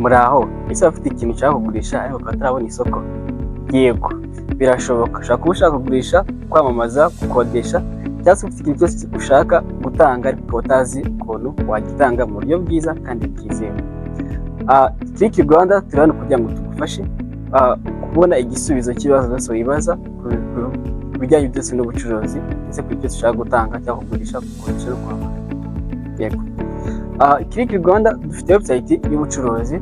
Muraho, ese waba ufite ikintu ushaka kugurisha ariko ukaba utarabona isoko? Yego, birashoboka. Ushobora kuba ushaka kugurisha, kwamamaza, gukodesha, cyangwa se ufite ikintu cyose ushaka gutanga ariko ukaba utazi ukuntu wagitanga mu buryo bwiza kandi bwizewe. Click Rwanda turi hano kugira ngo tugufashe kubona igisubizo cy'ibibazo byose wibaza ku bijyanye byose n'ubucuruzi, ndetse ku byose ushaka gutanga cyangwa kugurisha, gukodesha no kwamamaza. Yego. Click Rwanda dufite website y'ubucuruzi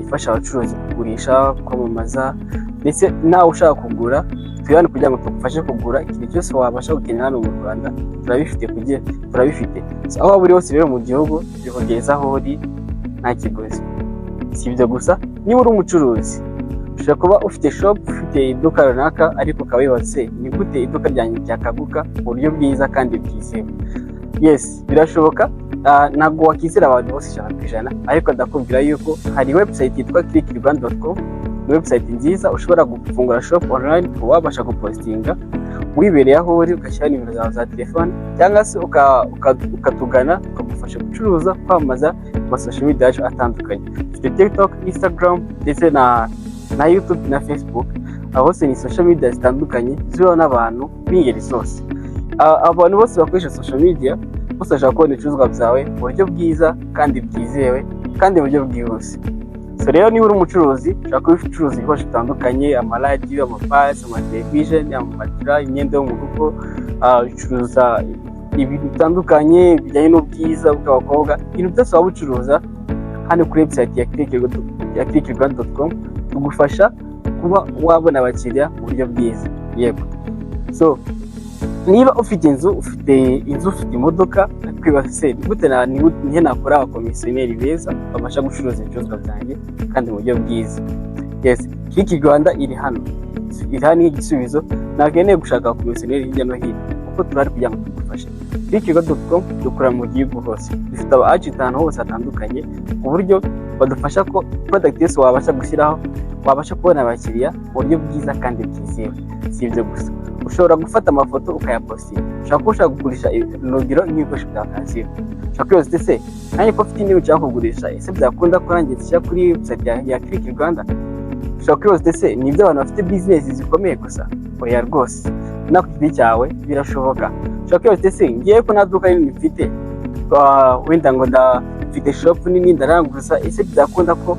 ifasha abacuruzi kugurisha, kwamamaza, ndetse nawe ushaka kugura, turi hano kugira ngo tugufashe kugura ikintu cyose wabasha gukenera hano mu Rwanda, turabifite kugira turabifite. So, aho waba uri hose rero mu gihugu, tubikugereza aho uri nta kiguzi. Si ibyo gusa, niba uri umucuruzi, ushobora kuba ufite shop, ufite iduka runaka, ariko ukaba wibaza: "Se ni gute iduka ryanjye ryakaguka mu buryo bwiza kandi bwizewe?" Yes, birashoboka. Ntabwo wakizera abantu bose 100%, ariko ndakubwira yuko hari website yitwa clickrwanda.com. Ni website nziza ushobora gufungura shop online, ukaba wabasha gupostinga wibereye aho uri, ugashyiraho nimero zawe za telefone, cyangwa se ukatugana tukagufasha gucuruza, kwamamaza mu ma social media yacu atandukanye. Dufite TikTok, Instagram, ndetse na YouTube na Facebook. Aho hose ni social media zitandukanye ziriho n'abantu b'ingeri zose. Abantu bose bakoresha social media bose bashaka kubona ibicuruzwa byawe mu buryo bwiza kandi bwizewe kandi mu buryo bwihuse. So rero, niba uri umucuruzi, ushobora kuba ucuruza ibikoresho bitandukanye: amaradiyo, amapasi, amatelevision, amamatera, imyenda yo mu rugo, ucuruza ibintu bitandukanye bijyanye n'ubwiza bw'abakobwa, ibintu byose waba ucuruza, hano kuri website ya clickrwanda.com tugufasha kuba wabona abakiriya mu buryo bwiza. Yego. So niba ufite inzu, ufite imodoka, kwibaza: "Se ni gute nihe nakora abakomisiyoneri beza babasha gucuruza ibicuruzwa byanjye kandi mu buryo bwiza?" Yes, Click Rwanda iri hano nk'igisubizo. Ntabwo ukeneye gushaka abakomisiyoneri hirya no hino kuko turahari kugira ngo tugufashe. Clickrwanda.com dukora mu gihugu hose, dufite aba agent ahantu hose hatandukanye, ku buryo badufasha ko product yose wabasha gushyiraho wabasha kubona abakiriya mu buryo bwiza kandi bwizewe. Si ibyo gusa, ushobora gufata amafoto ukayapostinga. Ushobora kuba ushaka kugurisha, urugero, nk'ibikoresho bya occasion. Ushobora kwibaza uti: "Se nanjye ko mfite intebe nshaka kugurisha, ese byakunda ko nanjye nshyira kuri website ya Click Rwanda?" Ushobora kwibaza uti: "Se ni ibyo abantu bafite business zikomeye gusa?" Oya rwose, nawe ku giti cyawe birashoboka. Ushobora kwibaza uti: "Se ngiye ko nta duka rinini mfite, wenda ngo mfite shop nini ndaranguza, ese byakunda ko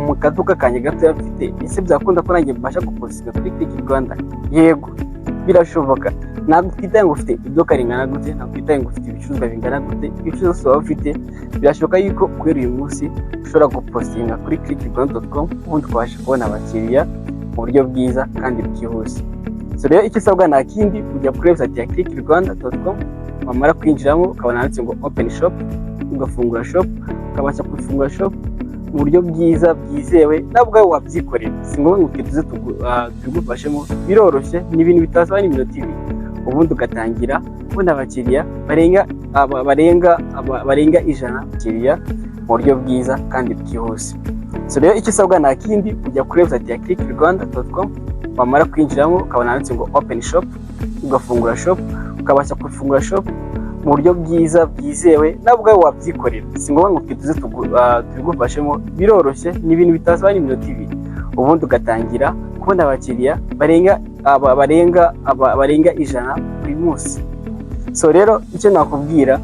mu kaduka kanjye gatoya mfite, ese byakunda ko nanjye mbasha gupostinga kuri Click Rwanda?" Yego, birashoboka. Ntabwo twitaye ngo ufite iduka ringana gute, ntabwo twitaye ngo ufite ibicuruzwa bingana gute. Ibicuruzwa byose waba ufite, birashoboka yuko guhera uyu munsi ushobora gupostinga kuri clickrwanda.com, ubundi ukabasha kubona abakiriya mu buryo bwiza kandi bwihuse. So rero, icyo usabwa nta kindi, ujya kuri website ya clickrwanda.com, wamara kwinjiramo ukabona handitse ngo "open shop", ugafungura shop, ukabasha gufungura shop mu buryo bwiza bwizewe. Nawe ubwawe wabyikorera, si ngombwa ngo twe tuze tubigufashemo. Biroroshye, ni ibintu bitasaba n'iminota 2, ubundi ugatangira kubona abakiriya barenga 100 bakiriya mu buryo bwiza kandi bwihuse. So rero, icyo usabwa nta kindi, ujya kuri website ya clickrwanda.com, wamara kwinjiramo ukabona handitse ngo "open shop", ugafungura shop, ukabasha gufungura shop mu buryo bwiza bwizewe. Nawe ubwawe wabyikorera, si ngombwa ngo twe tuze tubigufashemo. Biroroshye, ni ibintu bitasaba n'iminota 2, ubundi ugatangira kubona abakiriya barenga 100 buri munsi. So rero, icyo nakubwira,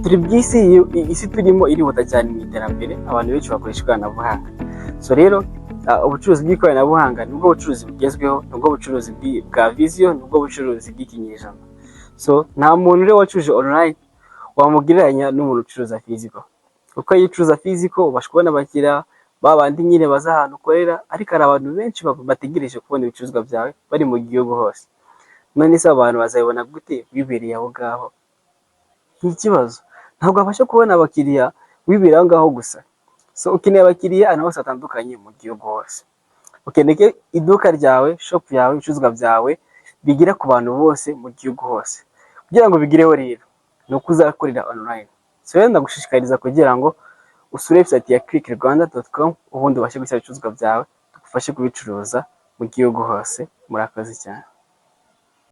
turi bw'isi, isi turimo irihuta cyane mu iterambere, abantu benshi bakoresha ikoranabuhanga. So rero, ubucuruzi bw'ikoranabuhanga nibwo bucuruzi bugezweho, nibwo bucuruzi bwa vision, nibwo bucuruzi bw'ikinyejana. So nta muntu rero wacuruje online wamugereranya n'umuntu ucuruza physical, kuko iyo ucuruza physical ubasha kubona abakiriya ba bandi nyine baza ahantu ukorera, ariko hari abantu benshi bategereje kubona ibicuruzwa byawe bari mu gihugu hose. None se abo bantu bazabibona gute wibereye aho ngaho? Ni ikibazo. Ntabwo wabasha kubona abakiriya wibereye aho ngaho gusa. So ukeneye abakiriya ahantu hose hatandukanye mu gihugu hose. Ukeneye ko iduka ryawe, shop yawe, ibicuruzwa byawe bigera ku bantu bose mu gihugu hose. Kugira ngo bigereho rero, ni uko uzakorera online. So rero, ndagushishikariza kugira ngo usure website ya clickrwanda.com, ubundi ubashe gushyira ibicuruzwa byawe, tugufashe kubicuruza mu gihugu hose. Murakoze cyane.